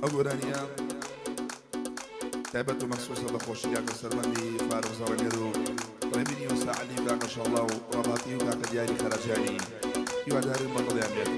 ئەو گۆرانیە تایبەت و مەخسوسە بە خۆشی کاکە سەربەندی فاروق زەڕەگەر و ڕێبینی وەستا عەلی و کاکە شەڵا و ڕەباتی و کاکە دیاری خەرەجانی. هیوادارم بەدڵیان بێت.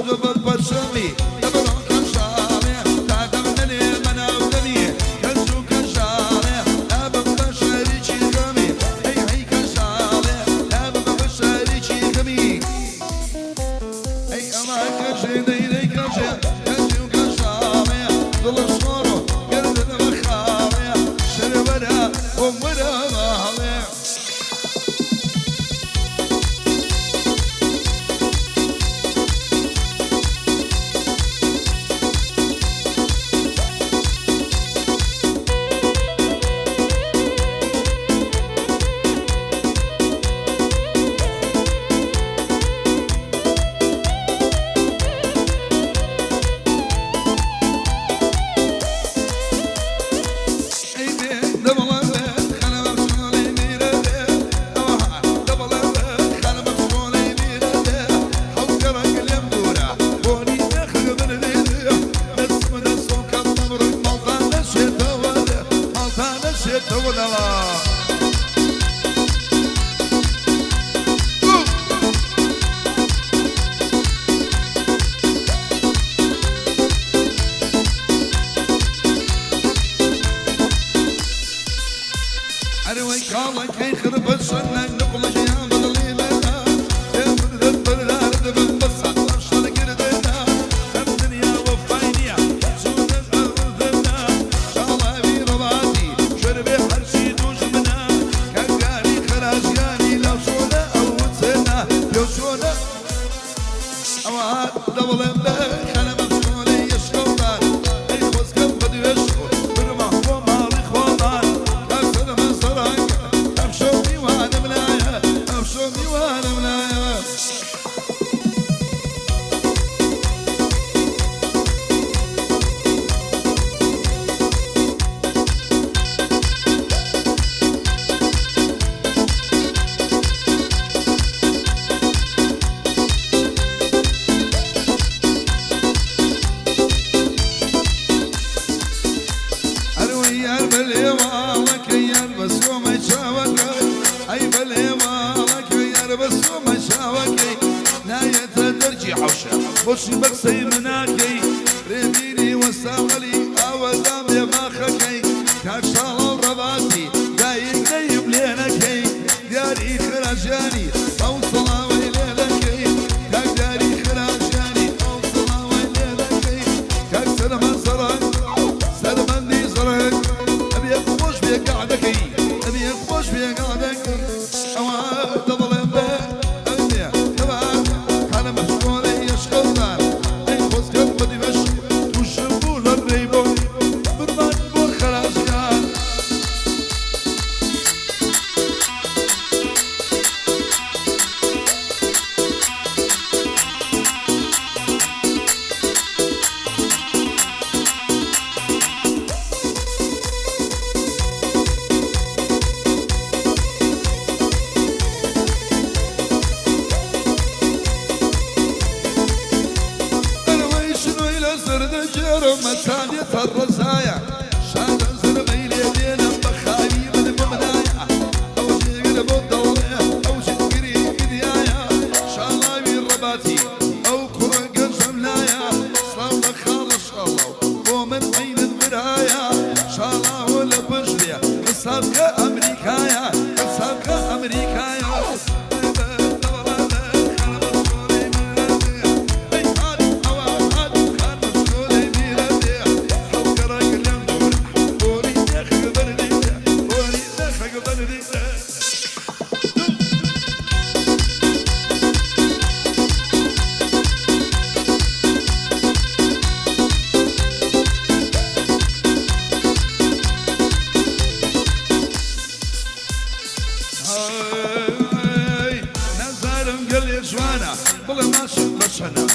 دبل خلنا دەبێتەوە. أروي كالك هي خربت شنك نقلك يا بضلي لنا يا مدد بلارد بنبص عشان قردنا الدنيا وفاينيا سودة أرضنا شالله برباتي شربي حرشي دوجمنا كاكاري خراجياني لو شونا أو تسنا لو شونا أوعد دولم خنا مبشولي يشكوطان أي خوزكم بدو يشكو برمح ومالي خوضان كاسر من سرانك أبشومي وأنا ملايا أبشومي وأنا ملايا. أروي بلي والك يا بس وما شاوك أي بلي والك يا بس وما شاوك لا يتدرجي حوشة بوشي بقصي مناكي ريبيني وساولي أودام يا ماخكي كاكشال ورباتي دايق دايب لينكي دياري خراجاني أو صلاوي ليلكي كاك داري خراجاني أو صلاوي ليلكي كاك سلمان سرك سلمان دي زرك أبي أخوش بيقعدكي أبي أخوش بيقعدكي أوعد تظلم أبي تبع أنا مشغول يشغلنا أي خوز كم بدي مش وشبول الريبو برمان بو خراجيان. أروي شنو إلى زرد جرم مسانية الرزايا شاد زرمي ليدينا بخايب الممنايا أو شيء بالدولة أو شيء قريب قديايا شالاوي الرباتي أو كرنق جملايا سلام خالص الله ومن عين المرايا شالا ولا بجليا السابقة أمريكايا السابقة أمريكايا. نزارم قال لي جوانا بلا ماشي بشنا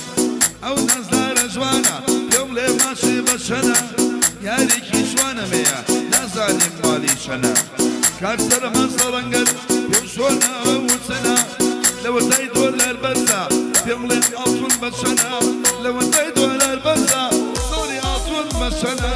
او نزار جوانا يوم لي ماشي بشنا يا ليكي جوانا ميا نزاري مالي شنا كاكسر من صرنقل يوشونا وسنا لو زيد ولا البرزة يوم لي اطول بشنا لو زيد ولا البرزة صوري اطول بشنا.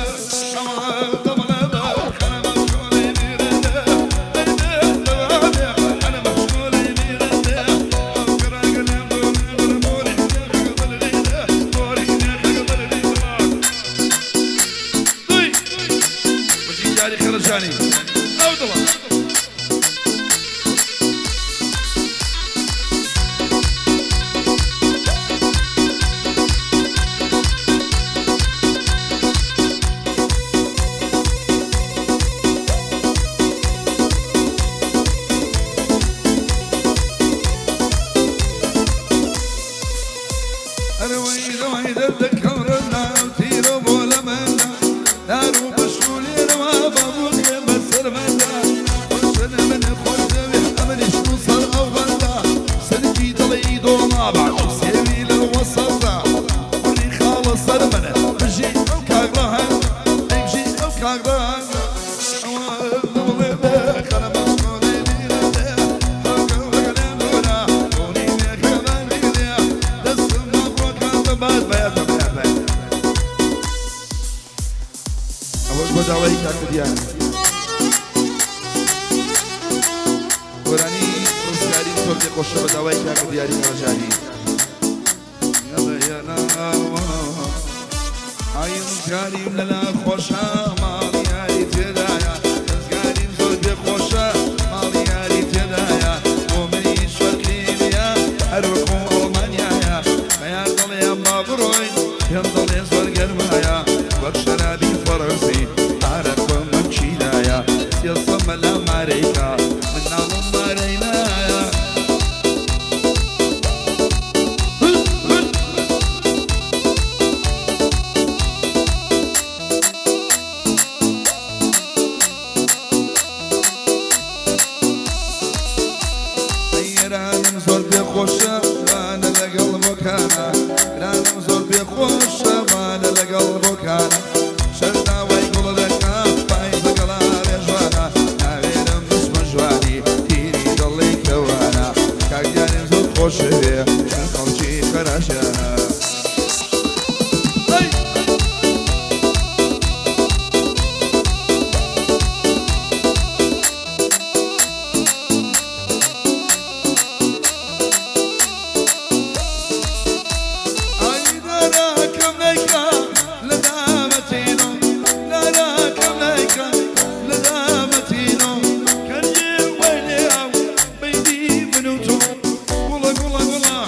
خرجاني عبد الله أروي ويد الذكرنا وتيرو ولا منا دارو بشولي روا بابو بسر منا وشنا من خوزوي أمني شنو صار أو غدا سنجي دلي دوما بعد سيري للوسطة ولي خالص سرمنا بجي أو كاغراها بجي أو كاغراها. ئەوەش بۆ داوای کاکە دیانە. زۆر پێخۆشە بە داوای کاکە دیاری قەرەجانی. ئای ڕزگاریم لەلا خۆشە ماڵی یاری تێدایە، ڕزگاریم زۆر پێخۆشە ماڵی یاری تێدایە، بۆ منیش فەرقی نییە هەر وەکوو ئەڵمانیایە، بەیان دەڵێم با بڕۆین پێم دەڵێ زۆر گەرمایە، وەک شەرابی فەڕەنسی ئارەق بە مەمکیدایە، سێسە مەلا مارەیکا مناڵم مارەینایە. ئێرانم زۆر پێخۆشە وانە لەگەڵ بۆکانە، ئێرانم زۆر پێخۆشە وانە لەگەڵ بۆکانە، شەر داوای گوڵە دەکا پایز لەگەڵا ڕێژوانە، ناوێرم بچمە ژوانی تیری دڵی کەوانە، کاک دیاریم زۆر خۆشەوێ چون خەڵکی خەراشیانە. ئای ناراکەم نەیکا لە دامەتینۆ، ناراکەم نەیکا لە دامەتینۆ، کەنجێ وای لێ ئاو بەینی من و تۆ، گوڵە گوڵە گوڵە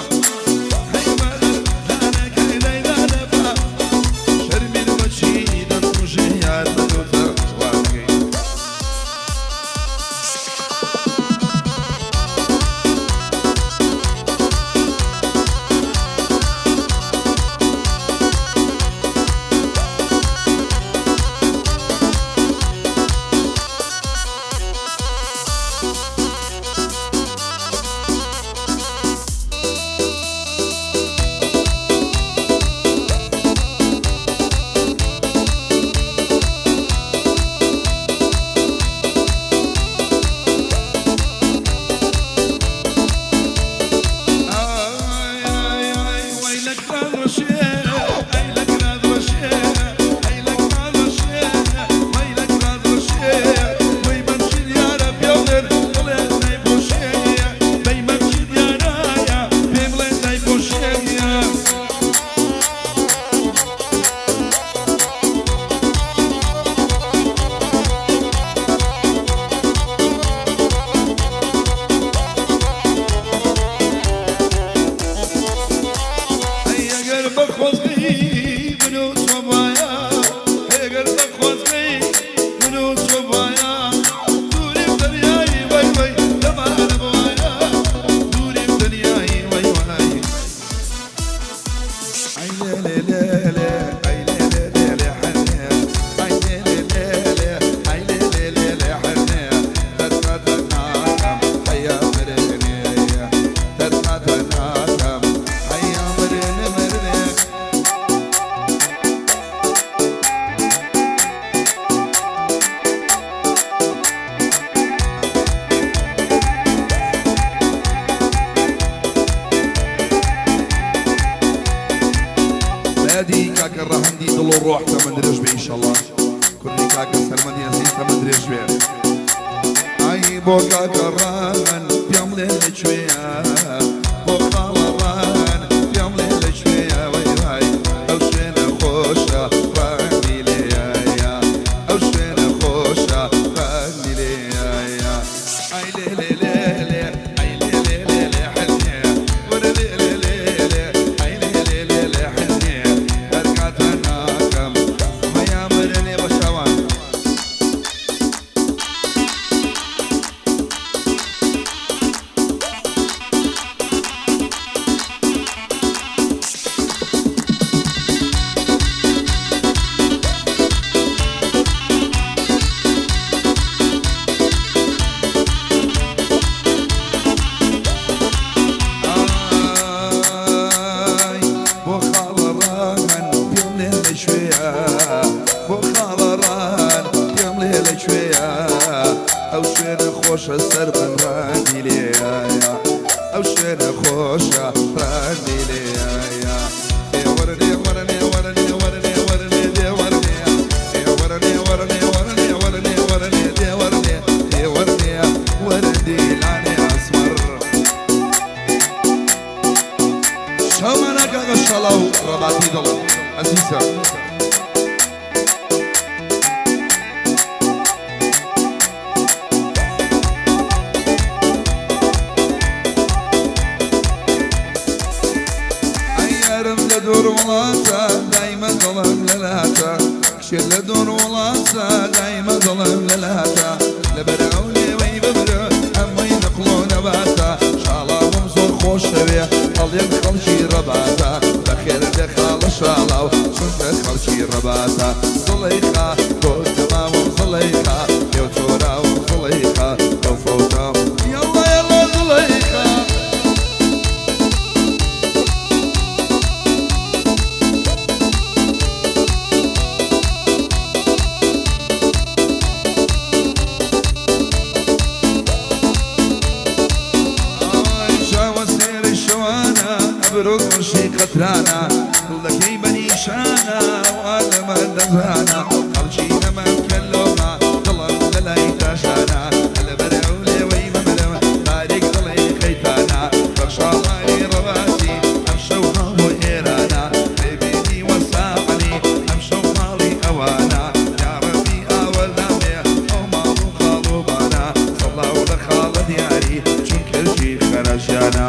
هەی مەدەر دانەکەی لەیلا دەبا، شەرمین وەچی دەمکوژێ یار بەدۆتە وانەکەی. ئای ئای ئای وەی لە کران ڕەشێ، ئەی لە کران ڕەشێ، ئەی لە کران ڕەشێ، وەی لە کران ڕەشێ، وەی مەمکی دیارە پێڵێن بڵێن نایپۆشێ، بەی مەمکی دیارایە پێ بڵێن نایپۆشێ. ئەی ئەگەر بە خۆزگەی من و تۆ وایە، ئەگەر بە خۆزگەی من و تۆ وایە، دووریم دەریایی وەی وەی لەمانە بوایە، دووریم دەریایی وەی وەی. ئەی لێ لێ لێ لێ، ئەی لێ لێ لێ لێ حەنێ، ئەی لێ لێ لێ لێ، ئەی لێ لێ لێ لێ حەنێ، تەرکاتە ناکەم هەیا مرێنێ، تەرکاتە ناکەم هەیا مرێنێ مرێنێ. بەیادی کاکە ڕەهەندی دڵ و ڕۆح تەمەن درێژ بێ ئینشەڵڵا، کوردی کاکە سەرمەدی ئەزیز تەمەن درێژ بێ. ئای بۆ کاکە ڕەهەند پێم لێ لەکوێیە، بۆ خاڵە ڕەهەند پێم لێ لەکوێیە، وەی وای ئەو شوێنە خۆشە ڕەهەندی لێیە، ئەو شوێنە خۆشە ڕەهەندی لێیە. ئای لێ لێ لێ لێ، ئای لێ لێ لێ لێ حەنێ، وەرە لێ لێ لێ لێ، ئای لێ لێ لێ لێ حەنێ، دەرکاتە ناکەم هەیا مرنێ بە شەوان. ئای بۆ خاڵە ڕان پێم لێ لەکوێیە، بۆ خاڵە ڕان پێم لێ لەکوێیە، ئەو شوێنە خۆشە سەربەن ڕانی لێیە، ئەو شوێنە خۆشە ڕانی لێیە. ئێ وەرنێ وەرنێ وەرنێ وەرنێ وەرنێ دێ وەرنێ، ئێ وەرنێ وەرنێ وەرنێ وەرنێ وەرنێ دێ وەرنێ، دێ وەرنێ وەرن دیلانێ ئەسمەر. ڕەباتی دڵ ئەزیزە. ئەی یارم لە دوور وڵاتە دایمە دڵم لەلاتە کچێ لە دوور وڵاتە دایمە دڵم لەلاتە لەبەر ئەو لێوەی ببرە هەمووی نقڵ و نەباتە شاڵاوم زۆر خۆشەوێ ئەڵێن خەڵکی ڕەباتە بەخێر بێ خاڵە شاڵاو چونکە خەڵکی ڕەباتە زڵەیخا گۆتەماوم زڵەیخا لێو تۆراوم زڵەیخا لەو فەوتام یەڵا یەڵا زڵەیخا. ئای چاوە سێرەی شەوانە ئەبرۆ ڕەشی قەترانە دڵەکەی بە نیشانە وا لەمە دەزانە خەڵکی نەمام کە لۆمە دڵم لەلای تاشانە لەبەر ئەو لێوەی بمرم باریک دڵی قەیتانە بەخشاڵانی ڕەواتی ئەمشەو هاو بۆ ئێرانە بێبینی وەستا عەلی ئەمشەو ماڵی ئەوانە یاڕەبی ئاوەلامێ ئەو ماڵ و خاڵ و بانە سڵاو لە خاڵە دیاری چونکە ژیر خەرەژیانە.